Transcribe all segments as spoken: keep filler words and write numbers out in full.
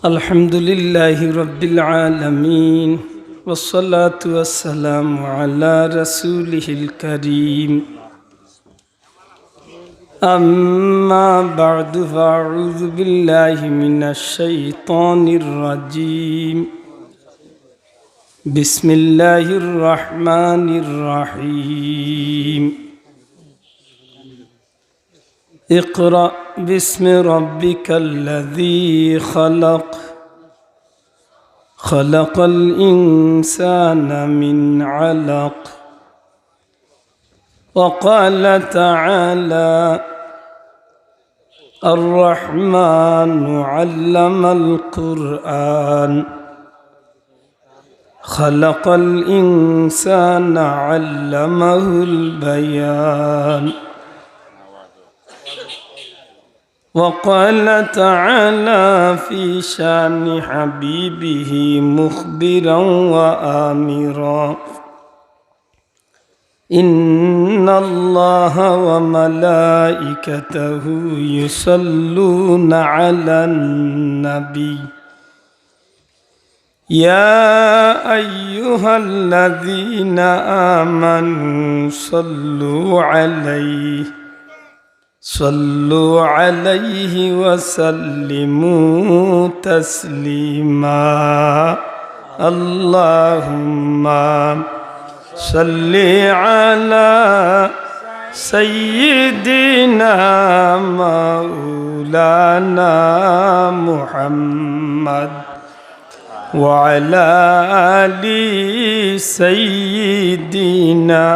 الحمد لله رب العالمين، والصلاة والسلام على رسوله الكريم. أما بعد، فأعوذ بالله من الشيطان الرجيم. بسم الله الرحمن الرحيم. اقرأ باسم ربك الذي خلق، خلق الإنسان من علق. وقال تعالى: الرحمن علم القرآن، خلق الإنسان علمه البيان. وقال تعالى في شأن حبيبه مخبرا وآمرا: إن الله وملائكته يصلون على النبي، يا أيها الذين آمنوا صلوا عليه، صلوا عليه وسلموا تسليما. اللهم صل على سيدنا مولانا محمد وعلى آل سيدنا.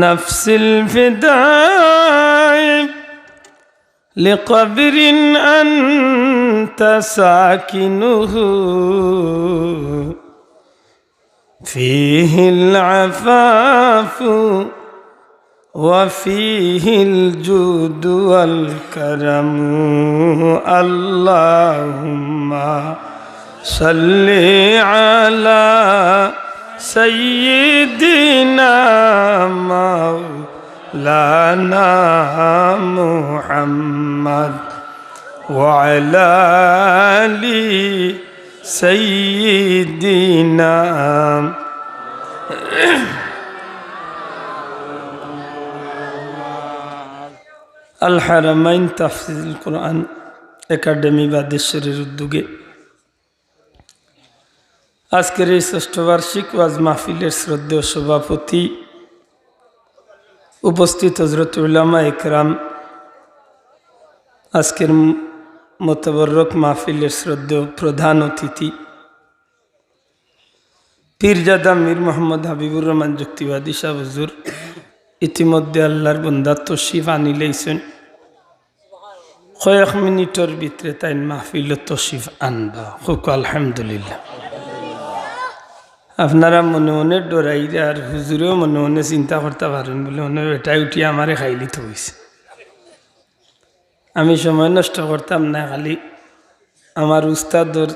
نفس الفداء لقبر أنت ساكنه، فيه العفاف وفيه الجود والكرم. اللهم صل على سيدنا مولانا محمد وعلى آل سيدنا. আল হারামাইন তাফসিরুল কোরআন একাডেমি বাদেশ্বরীর উদ্যোগে আজকের এই ষষ্ঠ বার্ষিক ওয়াজ মাহফিলের শ্রদ্ধেয় সভাপতি, উপস্থিত হযরত উলামা একরাম, আজকের ম-, মোতাবাররক মাহফিলের শ্রদ্ধেয় প্রধান অতিথি, পীরজাদা মীর মোহাম্মদ হাবিবুর রহমান যুক্তিবাদী সাহেব হুজুর, ইতিমধ্যে আল্লাহর বন্দা তশরিফ আনিলাইছইন। কয়েক মিনিটর ভিতরে তাইন মাহফিলো তশরিফ আনবা। কউক্কা আলহামদুলিল্লাহ। আপনারা মনে মনে ডরাইরা, আর হুজুরেও মনে মনে চিন্তা করতা পারইন বুলে মনে অয় বেটায় উঠি আমারে খাইলিতো অইছে। আমি সময় নষ্ট করতাম না, খালি আমার উস্তাদর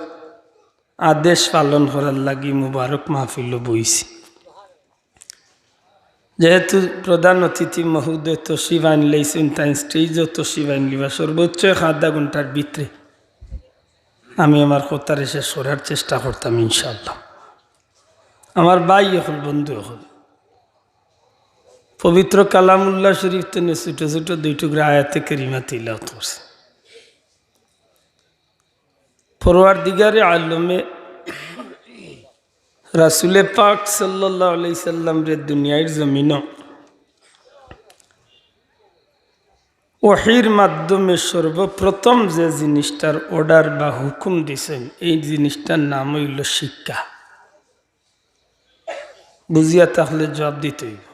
আদেশ পালন করার লাগি মুবারক মাহফিলো বইছি। যেহেতু প্রধান অতিথি মহোদয় তশরিফ আনিলাইছইন, তাইন স্টেজও তশরিফ আনিলিবা। সর্বোচ্চ এক আধা ঘন্টার ভিতরে আমি আমার কথারে শেষ করার চেষ্টা করতাম ইনশাআল্লাহ। আমার ভাই অকল, বন্ধু অকল, পবিত্র কালামুল্লাহ শরীফ তনে ছোট ছোট দুই টুকরা আয়াতে কারিমা তিলাওয়াত করছে। পরওয়ারদিগারে আলমে রাসূলে পাক সাল্লাল্লাহু আলাইহি সাল্লামরে দুনিয়ার জমিনো ওহীর মাধ্যমে সর্বপ্রথম যে জিনিসটার অর্ডার বা হুকুম দিছইন, এই জিনিসটার নাম অইলো শিক্ষা। বুঝিয়া থাকলে জবাব দিতে অইবো।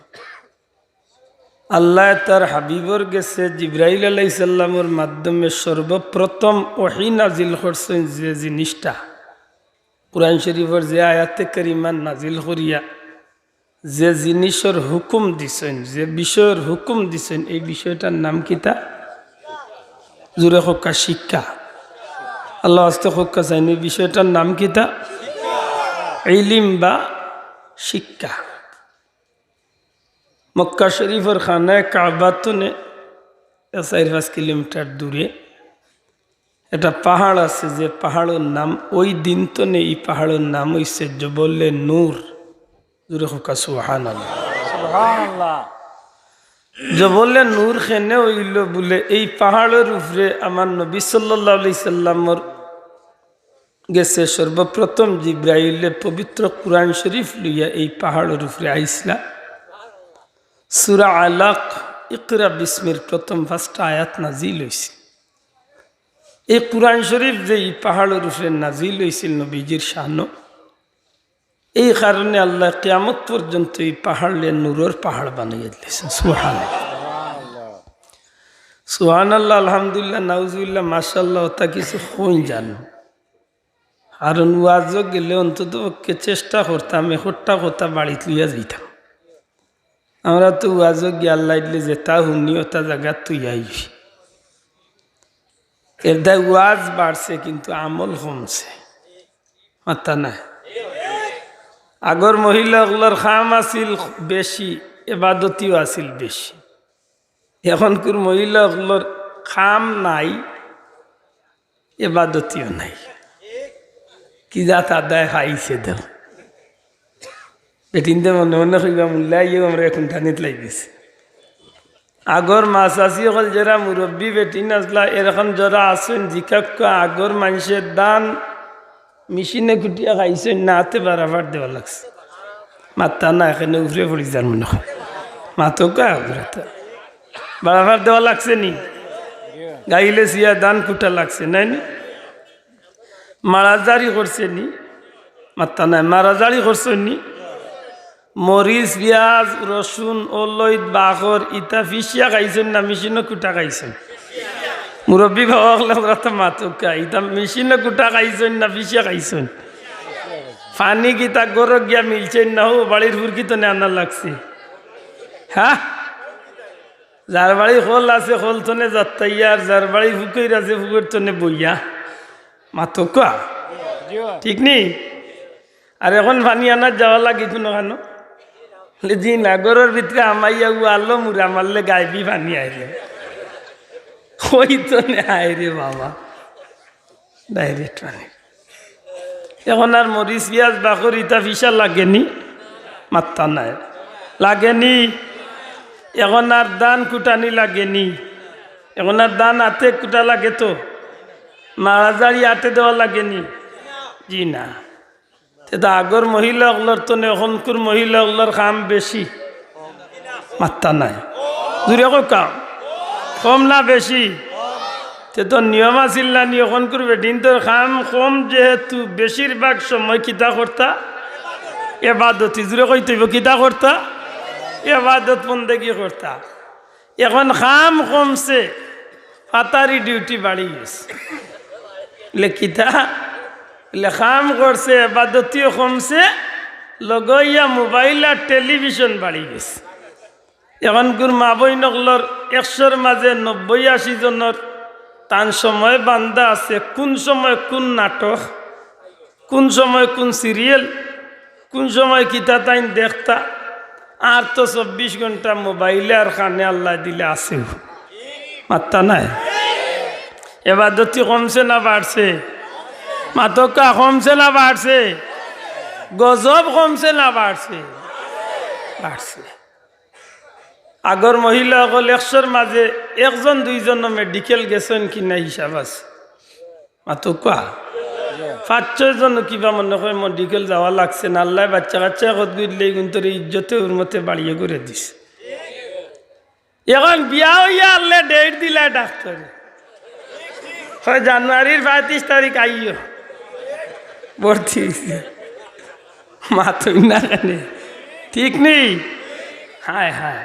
আল্লায় তার হাবিবর গেছে জিব্রাইল আলাইহিস সালামর মাধ্যমে সর্বপ্রথম ওহী নাজিল করছইন যে জিনিসটা, কুরআন শরীফর যে আয়াতে কারিমা নাজিল করিয়া যে জিনিসর হুকুম দিছইন, যে বিষয়র হুকুম দিছইন, এই বিষয়টার নাম কিতা? জোরে কউক্কা, শিক্ষা। আল্লাহ আস্তে কউক্কা চাইন, এই বিষয়টার নাম কিতা? ইলিম বা শিক্ষা। মক্কা শরীফর খানায়ে কাবা তনে চাইর পাঁচ কিলোমিটার দূরে একটা পাহাড় আছে, যে পাহাড়র নাম, ওই দিন তনে ই পাহাড়র নাম অইছে জবলে নূর। জোরে কউক্কা সুবহানাল্লাহ। সুবহানাল্লাহ। জবলে নূর কেনে অইলো বুলে, এই পাহাড়র উপরে আমার নবী সাল্লাল্লাহু আলাইহি সাল্লামর গেছে সর্বপ্রথম জিব্রাইলে পবিত্র কুরআন শরীফ লইয়া এই পাহাড়র উপরে আইছলা। সূরা আলাক, ইকরা বিসমির প্রথম পাঁচটা আয়াত নাজিল অইছে। এই কুরআন শরীফ যে ই পাহাড়র উপরে নাজিল অইছিল নবীজির শানো, এই কারণে আল্লায় কিয়ামত পর্যন্ত ই পাহাড়রে নূরর পাহাড় বানাইয়া দিলাইছইন। সুবহানাল্লাহ। সুবহানাল্লাহ, আলহামদুলিল্লাহ, নাউজুবিল্লাহ, মাশাআল্লাহ, অতা কিছু কইন জানো। কারণ ওয়াজো গেলে অন্তত পক্ষে চেষ্টা করতাম একটা কথা বাড়িত লইয়া যাইতাম। আমরা তো ওয়াজো গিয়া আল্লায় দিলে যেতা হুনি অতা জাগাত থইয়া আইছি। এর দায় ওয়াজ বাড়ছে কিন্তু আমল কমছে। মাত্তা নাই। আগর মহিলা অকলর কাম আছিল বেশি, এবাদতিও আছিল বেশি। এখনকুর মহিলা অকলর কাম নাই, এবাদতিও নাই। কি জাত আদায় খাইছে দেও। বেটিন্তে মনে মনে কইবা, "মুল্লা আইয়েও আমরা এখন টানিত লাগিছে।" আগর মা চাচি অকল যেরা মুরব্বি বেটিন আছলা, এরকম যেরা আছইন, জিকাউক্কা আগর মানষে ধান মেশিনে কুটিয়া খাইছইন না, আতে বাড়াবার দেওয়া লাগছে। মাত্তা না, এখানে উপরে পড়ি যার মনে হয়। মাতউক্কা উপরে তো। বাড়াবার দেওয়া লাগছে নি? গাইলে ছিয়া ধান কুটা লাগছে, নায় নি? মারাজারি করছে নি? মাত্তা নাই, মারাজারি করছইন নি? মরিচ, পিয়াজ, রসুন, অলইদ, বাখর, ইতা পিষিয়া খাইছইন না মেশিনো কুটা খাইছইন? মুরব্বি বাবা অকলে মাতউক্কা, ইতা মেশিনো কুটা খাইছইন না পিষিয়া খাইছইন? পানি কিতা ঘরো গিয়া মিলছইন না, হউ বাড়ির ফুরকি তনে আনা লাগছে? হ্যাঁ, যার বাড়ি কল আছে কল তনে যাত্তাইয়া, আর যার বাড়ি পুকুর আছে পুকুর তনে বইয়া। মাতউক্কা। ঠিক নি? আর এখন পানি আনাত যাওয়া লাগে কুনু কানো? বলে, "জি না, ঘরর ভিতরে হামাইয়া ও আলো মুড়া মারলে গাইবি পানি আইরে।" কই তনে আইরে বাবা। Direct পানি। এখন আর মরিচ, পিয়াজ, বাখর ইতা পিষা লাগে নি? মাত্তা নাই। লাগে নি? এখন আর ধান কুটানি লাগে নি? এখন আর ধান আতে কুটা লাগে তো? মারাজারি আতে দেওয়া লাগে নি? জি না। তে তো আগর মহিলা অকলর তনে এখনকুর মহিলা অকলর কাম বেশি। মাত্তা নাই। জুরে কউক্কা। কম না বেশি? তে তো নিয়ম আছিল না নি, এখনকুর বেটিন্তর কাম কম যেহেতু বেশিরভাগ সময় কিতা করতা? এবাদতি। জুরে কইতে অইবো, কিতা করতা? এবাদত বন্দেগি করতা। এখন কাম কমছে, ফাতারি duty বাড়ি গেছে। লে কিতা? লে কাম করছে, এবাদতিও কমছে, লগইয়া mobile আর television বাড়ি গেছে। এখনকুর মা বইন অকলর একশোর মাঝে নব্বই আশি জনর তান সময় বান্ধা আছে, কুন সময় কুন নাটক, কুন সময় কুন serial, কুন সময় কিতা তাইন দেখতা। আর তো চব্বিশ ঘন্টা mobile-এ আর কানে আল্লায় দিলে আছে। মাত্তা নাই। এবাদতি কমছে না বাড়ছে? মাতউক্কা, কমছে না বাড়ছে? গজব কমছে না বাড়ছে? বাড়ছে। আগর মহিলা অকল একশোর মাঝে একজন দুইজন medical গেছইন কিনা হিসাব আছে। মাতউক্কা। পাঁচ ছয় জন কিবা মনে কয় medical যাওয়া লাগছে না, আল্লায় বাচ্চা কাচ্চা কত গইলে ইগুন্তরে ইজ্জতে হুরমতে বাড়িয়ে করে দিছে। এখন বিয়া অইয়া আল্লায় date দিলা ডাক্তারে, কয় জানুয়ারির পঁয়ত্রিশ তারিখ আইও। ভর্তি অইছে। মাতইন না কেনে? ঠিক নি? হায় হায়,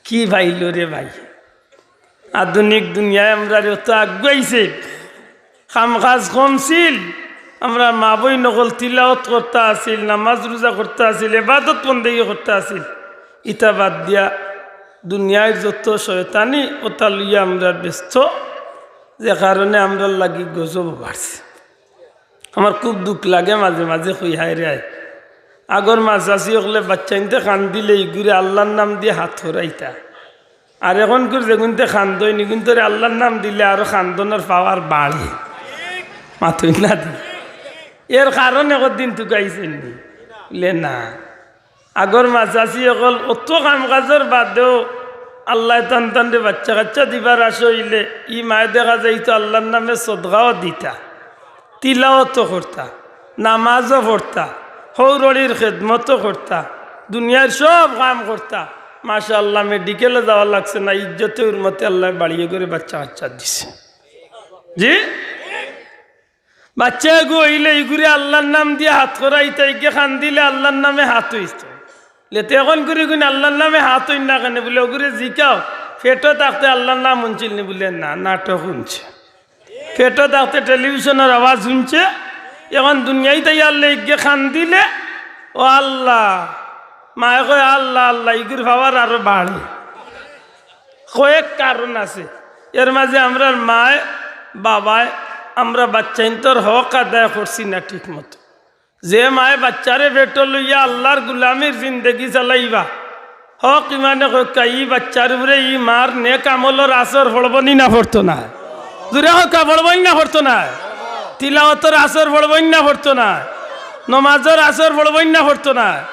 কি ভাইলো রে ভাই। আধুনিক দুনিয়ায় আমরারে অত আগুয়াইছে, কাম কাজ কমছিল, আমরার মা বইন অকল তিলাওত করতা আছিল, নামাজ রোজা করতা আছিল, এবাদত বন্দেগি করতা আছিল। ইতা বাদ দিয়া দুনিয়ার যত শয়তানি অতা লইয়া আমরা ব্যস্ত, যে কারণে আমরার লাগি গজব বাড়ছে। আমার খুব দুখ লাগে মাঝে মাঝে, কই হায় রে হায়। আগর মা চাচি অকলে বাচ্চাইন্তে কান্দিলে ইগুরে আল্লার নাম দিয়া হাত হরাইতা। আর অখনকুর যেগুনতে কান্দইন, ইগুনতরে আল্লার নাম দিলে আরো কান্দনর পাওয়ার বাড়ে। মাতইন না দি। এর কারণ একদিন তুকাইছইন নি? বুলে না। আগর মা-চাচি অকল অত কাম-কাজর বাদেও আল্লায় তান তানরে বাইচ্চা-কাইচ্চা দিবার আশা অইলে ই মায়ে দেখা যাইতো আল্লার নামে সদকাও দিতা, তিলাওয়াতও করতা, নামাজও পড়তা, হউরর খেদমতও করতা, দুনিয়ার সব কাম করতা। মাশাআল্লাহ, মেডিকেলো যাওয়া লাগছে না, ইজ্জতে হুরমতে আল্লায় বাড়িয়ে ঘরে বাইচ্চা-কাইচ্চা দিছে। জি? বাইচ্চা এগু অইলে ইগুরে আল্লার নাম দিয়া হাত করাইতা, ইগে কান্দিলে আল্লার নামে হাত অইতো। লেতে অখন করি গুন আল্লার নামে হাত অইন না কেনে? বুলে, "ওগুরে জিকাও, পেটো থাকতে আল্লার নাম হুনছিল নি?" বুলে, "না, নাটক হুনছে।" পেটো থাকতে টেলিভিশনর আওয়াজ হুনছে, অখন দুনিয়াইত আইয়া আল্লায় ইগে কান্দিলে, "ও আল্লাহ।" মায়ে কয়, "আল্লাহ, আল্লাহ", ইগুর পাওয়ার আরো বাড়ে। কয়েক কারণ আছে। এর মাঝে আমরার মায়, বাবায়, আমরা বাইচ্চাইন্তর হক আদায় করছি না ঠিক মতো। যে মায়ে বাইচ্চারে পেটো লইয়া আল্লার গুলামির জিন্দেগি চালাইবা, হক ইমানে কউক্কা, ই বাইচ্চার উপরে ই মার নেক আমলর আসর পড়বো নি না পড়তো নায়? জুরে কউক্কা, পড়বো নি না পড়তো নায়? তিলাওয়াতর আসর পড়বো নি না পড়তো নায়? নমাজর আসর পড়বো নি না পড়তো নায়?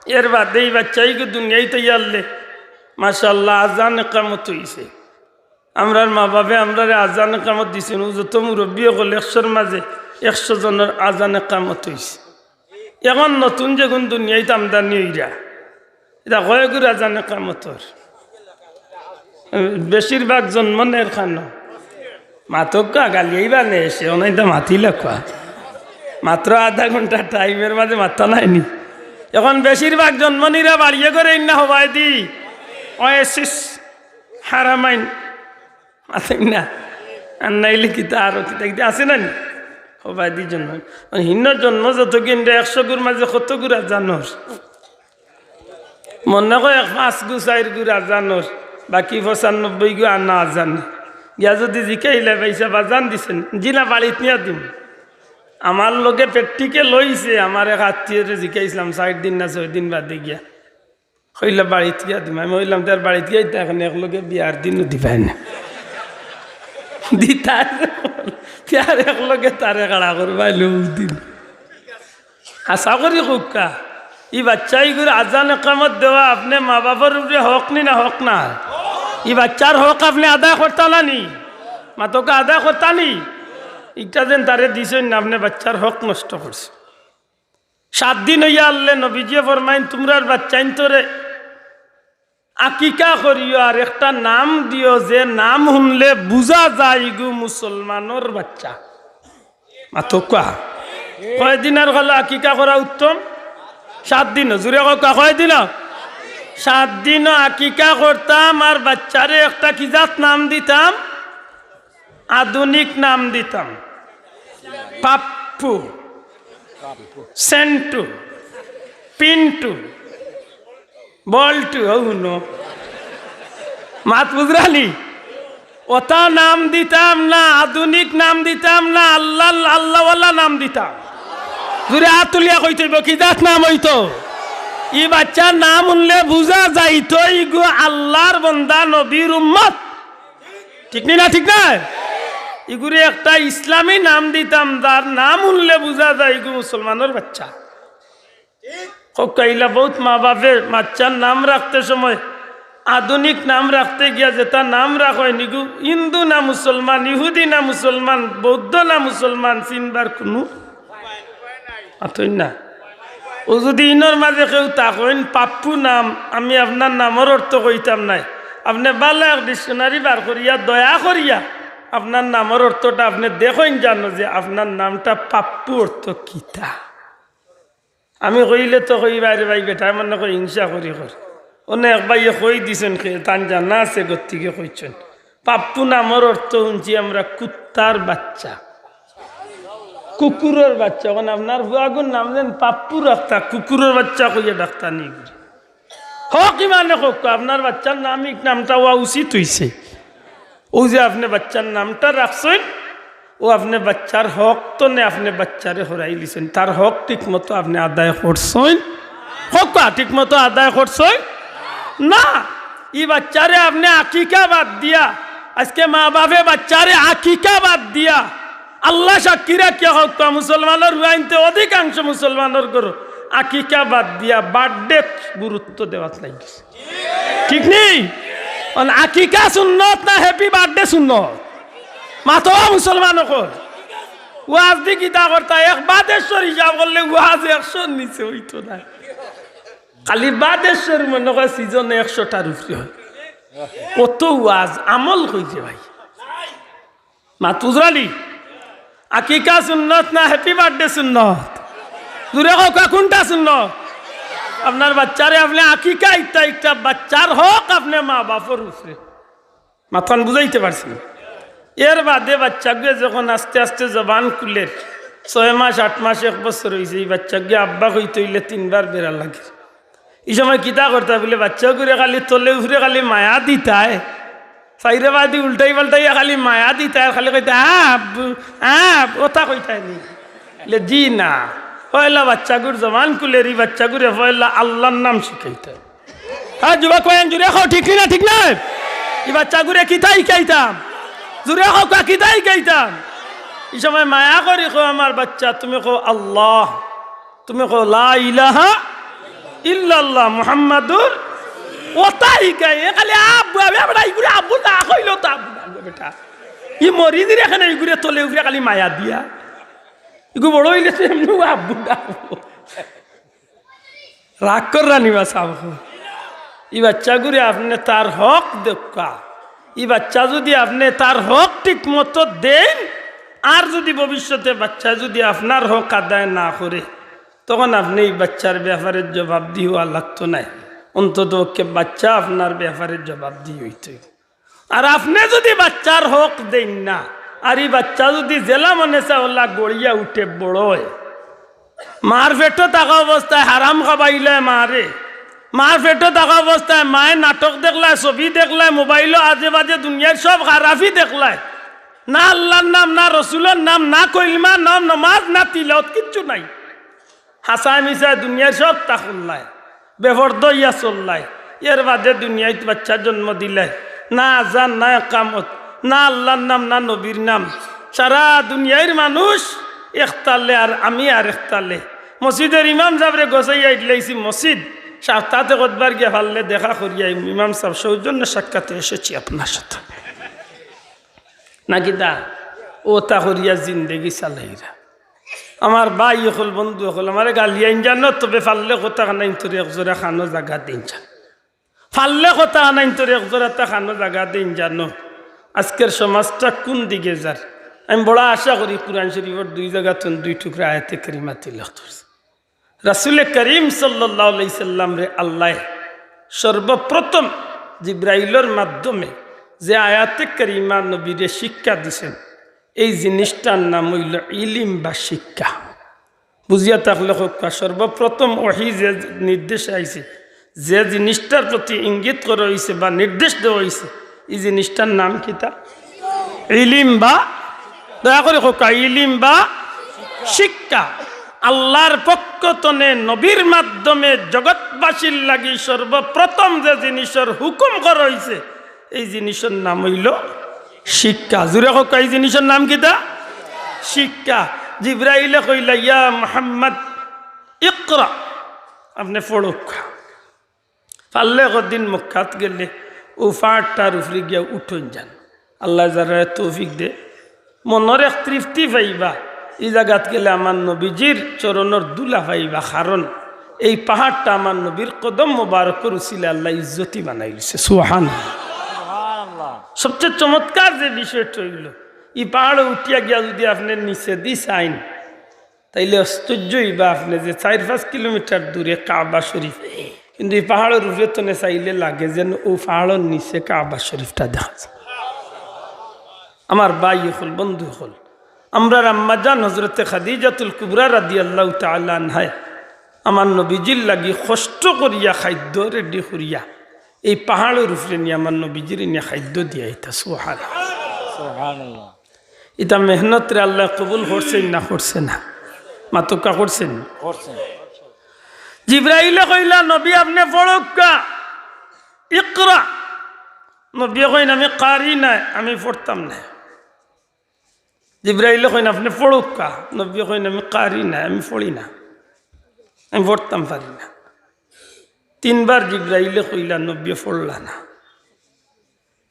এর বাদে ই বাইচ্চা ইগু দুনিয়াইত আইয়া আল্লে, মাশাআল্লাহ, আজান একামত অইছে। আমরার মা-বাফে আমরারে আজান একামত দিছইন, অউ যত মুরব্বি অকল একশোর মাঝে একশো জনর আজান একামত অইছে। অখন নতুন যেগুন দুনিয়াইত আমদানি অইরা, ইতা কয়গুর আজান একামত অর? বেশিরভাগ জন্ম নের কানো। মাতউক্কা, গালিয়াইবা নে, সে অনাইতা মাতিলা কুয়া। মাত্র আধা ঘন্টা টাইমর মাঝে মাত্তা নাই নি। অখন বেশিরভাগ জন্ম নিরা বাড়িয়ে ঘরে ইন্না হবায়দি। ওয়েসিস, হারামাইন। আছে না? আর নাইলে কিতা আরো কিতা কিতা আছে না নি? হবায়দি জন্ম। হিন্ন জন্ম যত গিন রে, একশো গুর মাঝে কত গুর আজান অর? মনে কয় এক পাঁচ গু, চাইর গুর আজান অর, বাকি পঁচানব্বই গু আনা আজান। গিয়া যুদি জিকাইলে, "ভাইসাব, আজান দিছইন?" "জি না, বাড়িত নিয়া দিমু।" আমার লগে practical অইছে, আমার এক আত্মীয়রে জিকাইছলাম চাইর দিন না ছয় দিন বাদে গিয়া। কইলা, "বাড়িত গিয়া দিমু।" আমি কইলাম, "তার বাড়িত গিয়া দিতা, অখন একলগে বিয়ার দিনও দিবায় না।" দিতা, তার একলগে তারে খাড়া করবায় লউ দিন। আশা করি কউক্কা, ই বাইচ্চা ইগুর আজান একামত দেওয়া আপনে মা-বাফর উপরে হক নি না হক না? ই বাইচ্চার হক আপনে আদায় করতা না নি? মাতউক্কা, আদায় করতা নি? ইটা যেন তারে দিছইন না, আপনে বাইচ্চার হক নষ্ট করছইন। সাত দিন অইয়া আল্লে নবীজিয়ে ফরমাইন, তুমরার বাইচ্চাইন্তরে আকিকা করিও আর একটা নাম দিও, যে নাম হুনলে বুঝা যায় ইগু মুসলমানর বাইচ্চা। মাতউক্কা। কয়দিনর কালো আকিকা করা উত্তম? সাত দিন। জুরে কউক্কা, কয়দিন? সাত দিন আকিকা করতাম আর বাইচ্চারে একটা কি জাত নাম দিতাম? আধুনিক নাম দিতাম, পাপ্পু, সেন্টু, পিন্টু, বল্টু, অউ হুনো। মাত বুঝরানি? অতা নাম দিতাম না, আধুনিক নাম দিতাম না, আল্লাহ, আল্লাহওয়ালা নাম দিতাম। জুরে আত তুলিয়া কইতে অইবো, কি জাত নাম অইতো? ই বাইচ্চার নাম হুনলে বুঝা যাইতো, ইগু আল্লাহর বন্দা, নবীর উম্মত। ঠিক নি না? ঠিক না? ইগুরে একটা ইসলামী নাম দিতাম, যার নাম হুনলে বুঝা যায় ইগু মুসলমানর বাইচ্চা। কউক্কা, ইলা বউত মা-বাফে বাইচ্চার নাম রাখতে সময় আধুনিক নাম রাখতে গিয়া যেতা নাম রাখইন, ইগু হিন্দু না মুসলমান, ইহুদি না মুসলমান, বৌদ্ধ না মুসলমান, চিনবার কুনু আতই না। অউ যুদি ইনর মাঝে কেউ থাকইন, পাপ্পু নাম, আমি আপনার নামর অর্থ কইতাম নায়। আপনে ভালা এক dictionary বার করিয়া, দয়া করিয়া, আপনার নামর অর্থটা আপনে দেখইন জানো যে আপনার নামটা পাপ্পু অর্থ কিতা। আমি কইলে তো কইবা, "আরে ভাই, বেটায় মনে কয় হিংসা করি কর।" অনে এক ভাইয়ে কই দিছইন, খে-, তান জানা আছে, গতিকে কইছইন। পাপ্পু নামর অর্থ হুনছি আমরা কুত্তার বাইচ্চা, কুকুরর বাইচ্চা। অখন আপনার ফুয়াগুর নাম যেন পাপ্পু রাখতা, কুকুরর বাইচ্চা কইয়া ডাকতা নি। হক ইমানে কউক্কা, আপনার বাইচ্চার নাম, ই নামটা অওয়া উচিত অইছে। অউ যে আপনে বাইচ্চার নামটা রাখছইন, অউ আপনে বাইচ্চার হক তনে আপনে বাইচ্চারে হরাইলিছইন, তার হক ঠিক মতো আপনে আদায় করছইন? কউক্কা, ঠিক মতো আদায় করছইন না। ই বাচ্চারে আপনে আকিকা বাদ দিয়া, আজকে মা বাপে বাচ্চারে আকিকা বাদ দিয়া, আল্লাহ সাক্ষী রাখিয়া কউক্কা, মুসলমানর হুয়াইন্তে অধিকাংশ মুসলমানর ঘরো আকিকা বাদ দিয়া বার্থডেত গুরুত্ব দেওয়াত লাগি গেছে। ঠিক নি? অন আকিকা সুন্নত না হ্যাপি বার্থডে সুন্নত? মাতোবা মুসলমান অকল। ওয়াজ দি কিতা করতা? এক বাদেশ্বর হিসাব করলে ওয়াজ একশোর নিচে অইতো না। খালি বাদেশ্বর মনে কয় সিজনে একশোটার উপরে হয়। অত ওয়াজ আমল কই যে ভাই? মাত বুঝরানি? আকিকা সুন্নত না হ্যাপি বার্থডে সুন্নত? জুরে কউক্কা, কুনটা সুন্নত? আপনার বাচ্চারে আপনে আকিকা ইতা একটা বাচ্চার হক আপনে মা বাপর উপরে। মাতখান বুঝাইতে পারছি নি? এর বাদে বাচ্চাগুয়ে যখন আস্তে আস্তে জবান খুলের, ছয় মাস, আট মাস, এক বছর অইছে, ই বাচ্চাগুয়ে আব্বা কইতে অইলে তিনবার বেড়া লাগে। ই সময় কিতা করতা বুলে, বাচ্চাগুরে খালি তলে উপরে খালি মায়া দিতায়, চাইরে বাদি উল্টাই পাল্টাইয়া খালি মায়া দিতায়, আর খালি কইতা, "আ, আব্বু, আ, আব্বু", অতা কইতায় নি? বুলে, "জি না।" পয়লা বাচ্চাগুর জবান খুলের, ই বাচ্চাগুরে পয়লা আল্লার নাম শিখাইতায়। হ্যাঁ, যুবক ভাইয়াইন, জুরে কও, ঠিক নি না, ঠিক নায়? ই বাচ্চাগুরে কিতা শিখাইতাম? জুরে কউক্কা, কিতা শিখাইতাম? ই সময় মায়া করি কও, "আমার বাচ্চা, তুমি কও আল্লাহ, তুমি কও লা ইলাহা ইল্লাল্লাহ মুহাম্মাদুর", অতা শিখাই। এ খালি আব্বু, আব্বু, বেটা, ইগুরে আব্বু না কইলেও তো আব্বু না, বেটা। ই মরি দিরে কেনে ইগুরে তলে উপরে খালি মায়া দিয়া। ইগু বড় অইলে তো এমনেও আব্বু না। রাগ কররা নি বা সাব? ই বাচ্চাগুরে আপনে তার হক দেউক্কা। ই বাচ্চা যুদি আপনে তার হক ঠিক মতো দেইন, আর যুদি ভবিষ্যতে বাচ্চায় যুদি আপনার হক আদায় না করে, তখন আপনে ই বাচ্চার ব্যাপারে জবাবদিহি অওয়া লাগতো নায়। অন্তত পক্ষে বাচ্চা আপনার ব্যাপারে জবাবদিহি অইতো অইবো। আর আপনে যুদি বাচ্চার হক দেইন না, আর ই বাচ্চা যুদি যেলা মনে চায় অলা গড়িয়া উঠে বড় অয়, মার পেটো থাকা অবস্থায় হারাম খাবাইলায় মারে, মার পেটো থাকা অবস্থায় মায়ে নাটক দেখলায়, ছবি দেখলায়, মোবাইলো আজে বাজে দুনিয়ার সব খারাপি দেখলায়, না আল্লার নাম, না রসুলর নাম, না কলমা, না নমাজ, না তিলাওত, কিচ্ছু নাই। হাছায় মিছায় দুনিয়ার সবতা করলায়, বেপর্দা অইয়া চললায়। এর বাদে দুনিয়াত বাচ্চা জন্ম দিলায়, না আজান, না একামত, না আল্লার নাম, না নবীর নাম। সারা দুনিয়ার মানুষ একতালে আর আমি আর একতালে। মসজিদর ইমাম সাবরে গছাইয়া আইলাইছি মসজিদ, সপ্তাতে কতবার গিয়া পারলে দেখা করিয়া আইমু। ইমাম সাব, সৌজন্য সাক্ষাতে এসেছি আপনার সাথে। না কিতা? অতা করিয়া জিন্দেগি চালাইরা। আমার ভাই অকল, বন্ধু অকল, আমারে গালিয়াইন জানো, তবে পারলে কথা কানাইন তোরে এক জোড়া কানো জাগা দেইন জান। পারলে কথা কানাইন তোরে এক জোড়া তা কানো জাগা দেইন জানো। আজকের সমাজটা কুন দিকে যার? আমি বড় আশা করি কোরআন শরীফর দুই জাগাত দুই টুকরা আয়াতে কারিমা তিলাওয়াত করছি। রাসূলে করিম সাল্লাল্লাহু আলাইহি সাল্লামরে আল্লায় সর্বপ্রথম জিব্রাইলর মাধ্যমে যে আয়াতে কারিমা নবীরে শিক্ষা দিছেন, এই জিনিসটার নাম অইলো ইলিম বা শিক্ষা। বুঝিয়া থাকলে কউক্কা, সর্বপ্রথম ওহী যে নির্দেশ আইছে, যে জিনিসটার প্রতি ইঙ্গিত করা অইছে বা নির্দেশ দেওয়া অইছে, ই জিনিসটার নাম কিতা? ইলিম বা, দয়া করি কউক্কা, ইলিম বা শিক্ষা। আল্লার পক্ষ তনে নবীর মাধ্যমে জগৎবাসীর লাগি সর্বপ্রথম যে জিনিসর হুকুম করা অইছে, এই জিনিসর নাম অইলো শিক্ষা। জুরে কউক্কা, এই জিনিসর নাম কিতা? শিক্ষা। জিব্রাইলে কইলা, "ইয়া মুহাম্মদ, ইকরা", আপনে পড়উক্কা। পারলে কদিন মক্কাত গেলে অউ পাহাড়টার উপরে গিয়া উঠইন যান। আল্লায় যারারে তৌফিক দে, মনর এক তৃপ্তি পাইবা। ই জাগাত গেলে আমার নবীজির চরণর ধুলা পাইবা, কারণ এই পাহাড়টা আমার নবীর কদম মোবারকর উসিলায় আল্লায় ইজ্জতি বানাইলিছে। সুবহানাল্লাহ। সবচেয়ে চমৎকার যে বিষয়টা অইলো, ই পাহাড়ো উঠিয়া গিয়া যুদি আপনে নিচেদি চাইন, তাইলে আশ্চর্য অইবা আপনে যে চাইর পাঁচ কিলোমিটার দূরে কাবা শরীফ, কিন্তু ই পাহাড়র উপরে তনে চাইলে লাগে যেন অউ পাহাড়র নিচে কাবা শরীফটা দেখা যায়। আমার ভাই অকল, বন্ধু অকল, আমরার আম্মাজান হযরতে খাদিজাতুল কুবরা রাদিয়াল্লাহু তাআলা আনহায় আমার নবীজির লাগি কষ্ট করিয়া খাদ্য রেডি করিয়া এই পাহাড়র উপরে নিয়া আমার নবীজিরে নিয়া খাদ্য দিয়া আইতা। সুবহানাল্লাহ। সুবহানাল্লাহ। ইতা মেহনতরে আল্লায় কবুল করছইন না করছে না? মাতউক্কা, করছইন? করছেন। জিব্রাইলে কইলা, "নবী, আপনে পড়উক্কা, ইকরা।" নবীয়ে কইন, "আমি কারি নায়, আমি পড়তাম নায়।" জিব্রাইলে কইন, "আপনে পড়উক্কা।" নবীয়ে কইন, "আমি কারি নায়, আমি পড়ি না, আমি পড়তাম পারি না।" তিনবার জিব্রাইলে কইলা, নবীয়ে পড়লা না।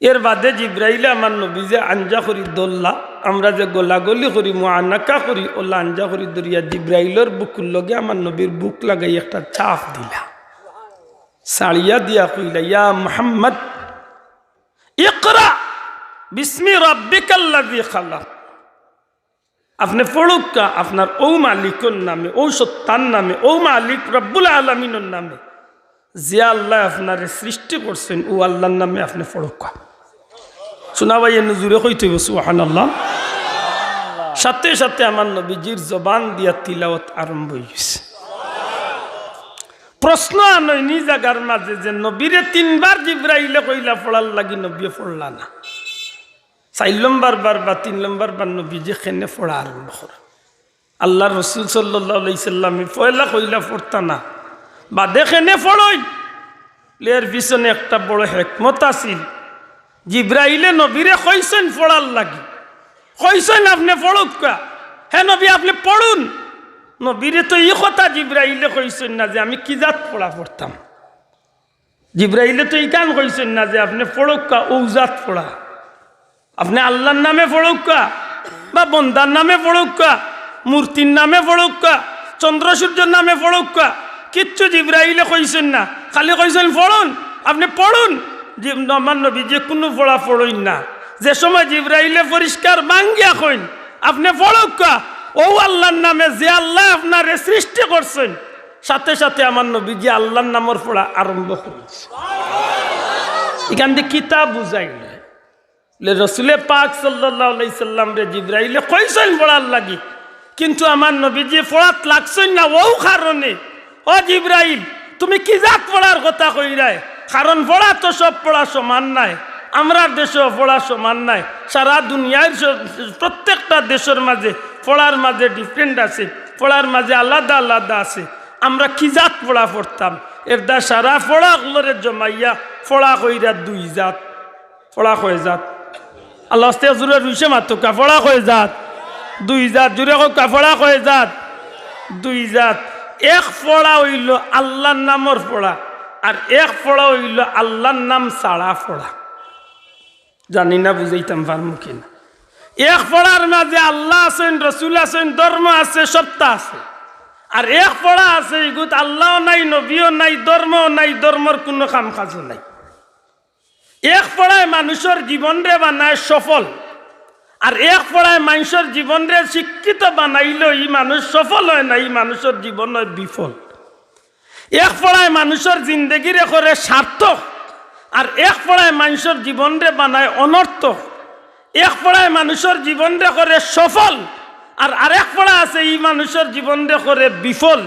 এর বাদে জিব্রাইলে আমার নবীরে আঞ্জা করি ধরলা, আমরা যে গলাগলি করি, মুআনাকা করি, অলা আঞ্জা করি ধরিয়া জিব্রাইলর বুকুর লগে আমার নবীর বুক লাগাই একটা চাপ দিলা। ছাড়িয়া দিয়া কইলা, "ইয়া মুহাম্মদ, ইকরা বিসমি রাব্বিকাল্লাযী খালাক।" আপনে পড়উক্কা আপনার অউ মালিকর নামে, অউ সত্তার নামে, অউ মালিক রব্বুল আলামিনর নামে, যে আল্লায় আপনারে সৃষ্টি করছইন, অউ আল্লার নামে আপনে পড়উক্কা। শুনা ভাই, এনে জুরে কইতে অইবো সুবহানাল্লাহ। সাথে সাথে আমার নবীজির জবান দিয়া তিলাওয়াত আরম্ভ অইগেছে। প্রশ্ন আনইন ই জাগার মাঝে যে নবীরে তিনবার জিব্রাইলে কইলা পড়ার লাগি, নবীয়ে পড়লা না। চাইর নম্বর বার বা তিন নম্বর বার নবীজি কেনে পড়া আরম্ভ করইন। আল্লার রসুল সাল্লাল্লাহু আলাইহি সাল্লামে পয়লা কইলা পড়তা না, বাদে কেনে পড়ইন। এর পিছনে একটা বড় হেকমত আছিল। জিব্রাইলে নবীরে কইছইন পড়ার লাগি, কইছইন, "আপনে পড়উক্কা, হে নবী, আপনে পড়ুন।" নবীরে তো ই কথা জিব্রাইলে কইছইন না যে আমি কি জাত পড়া পড়তাম। জিব্রাইলে তো ইখান কইছইন না যে আপনে পড়উক্কা অউ জাত পড়া, আপনে আল্লার নামে পড়উক্কা বা বন্দার নামে পড়উক্কা, মূর্তির নামে পড়উক্কা, চন্দ্র সূর্যর নামে পড়উক্কা, কিচ্ছু জিব্রাইলে কইছইন না। খালি কইছইন, "পড়ুন, আপনে পড়ুন।" জি, আমার নবী যে কুনু পড়া পড়ইন না। যে সময় জিব্রাইলে পরিষ্কার ভাঙ্গিয়া কইন, "আপনে পড়উক্কা অউ আল্লার নামে যে আল্লায় আপনারে সৃষ্টি করছইন", সাথে সাথে আমার নবীজি আল্লার নামর পড়া আরম্ভ করি দিছে। ইখান দি কিতা বুঝাইল? লে রসুলে পাক সাল্লাল্লাহু আলাইহি সাল্লামরে জিব্রাইলে কইছইন পড়ার লাগি, কিন্তু আমার নবীজি পড়াত লাগছইন না। অউ কারণে, "ও জিব্রাইল, তুমি কি জাত পড়ার কথা কইরায়?" কারণ পড়া তো সব পড়া সমান নায়, আমরার দেশো পড়া সমান নায়, সারা দুনিয়ার স-, প্রত্যেকটা দেশর মাঝে পড়ার মাঝে different আছে, পড়ার মাঝে আলাদা আলাদা আছে। আমরা কি জাত পড়া পড়তাম? এরদায় সারা পড়া অকলরে জমাইয়া পড়া কইরা দুই জাত। পড়া কয় জাত। আল্লার ওয়াস্তে জুরে রুইসে মাতউক্কা, পড়া কয় জাত? দুই জাত। জুরে কউক্কা, পড়া কয় জাত? দুই জাত। এক পড়া অইলো আল্লার নামর পড়া, আর এক পড়া অইলো আল্লার নাম ছাড়া পড়া। জানি না বুঝাইতাম পারমু কি না। এক পড়ার মাঝে আল্লা আছইন, রসুল আছইন, ধর্ম আছে, সত্তা আছে। আর এক পড়া আছে, ইগুত আল্লাও নাই, নবীও নাই, ধর্মও নাই, ধর্মর কুনু কাম কাজও নাই। এক পড়ায় মানুষর জীবনরে বানায় সফল, আর এক পড়ায় মানুষর জীবনরে শিক্ষিত বানাইলেও ই মানুষ সফল অয় না, ই মানুষর জীবন অয় বিফল। এক পড়ায় মানুষর জিন্দেগিরে করে সার্থক, আর এক পড়ায় মানুষর জীবনরে বানায় অনর্থক। এক পড়ায় মানুষর জীবনরে করে সফল, আর আরেক পড়া আছে ই মানুষর জীবনরে করে বিফল।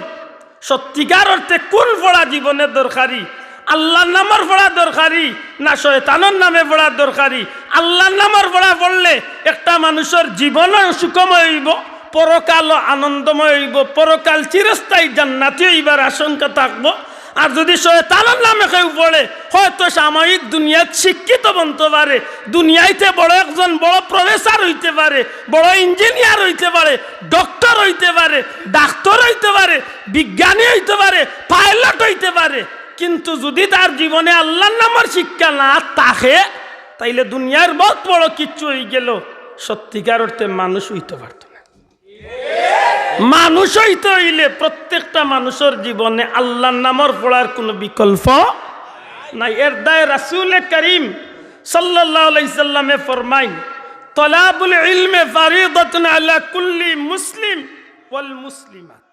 সত্যিকার অর্থে কুন পড়া জীবনে দরকারি? আল্লার নামর পড়া দরকারি না শয়তানর নামে পড়া দরকারি? আল্লার নামর পড়া পড়লে একটা মানুষর জীবনও সুখময় অইবো, পরকালও আনন্দময় অইবো, পরকাল চিরস্থায়ী জান্নাতি অইবার আশঙ্কা থাকবো। আর যুদি শয়তানর নামে কেউ পড়ে, হয়তো সাময়িক দুনিয়াত শিক্ষিত বনতো পারে, দুনিয়াইতে বড় একজন বড় professor অইতে পারে, বড় engineer অইতে পারে, doctor অইতে পারে, ডাক্তর অইতে পারে, বিজ্ঞানী অইতে পারে, pilot অইতে পারে, কিন্তু যুদি তার জীবনে আল্লার নামর শিক্ষা না থাকে, তাইলে দুনিয়ার বউত বড় কিচ্ছু অইগেলো, সত্যিকার অর্থে মানুষ অইতো পারতো না। মানুষ অইতে অইলে প্রত্যেকটা মানুষর জীবনে আল্লার নামর পড়ার কুনু বিকল্প নাই। এরদায় রাসুলে করিম সাল্লাল্লাহু আলাইহি সাল্লামে ফরমাইন, "তলাবুল ইলমে ফারিদাতুন আলা কুল্লি মুসলিম ওয়াল মুসলিমাত।"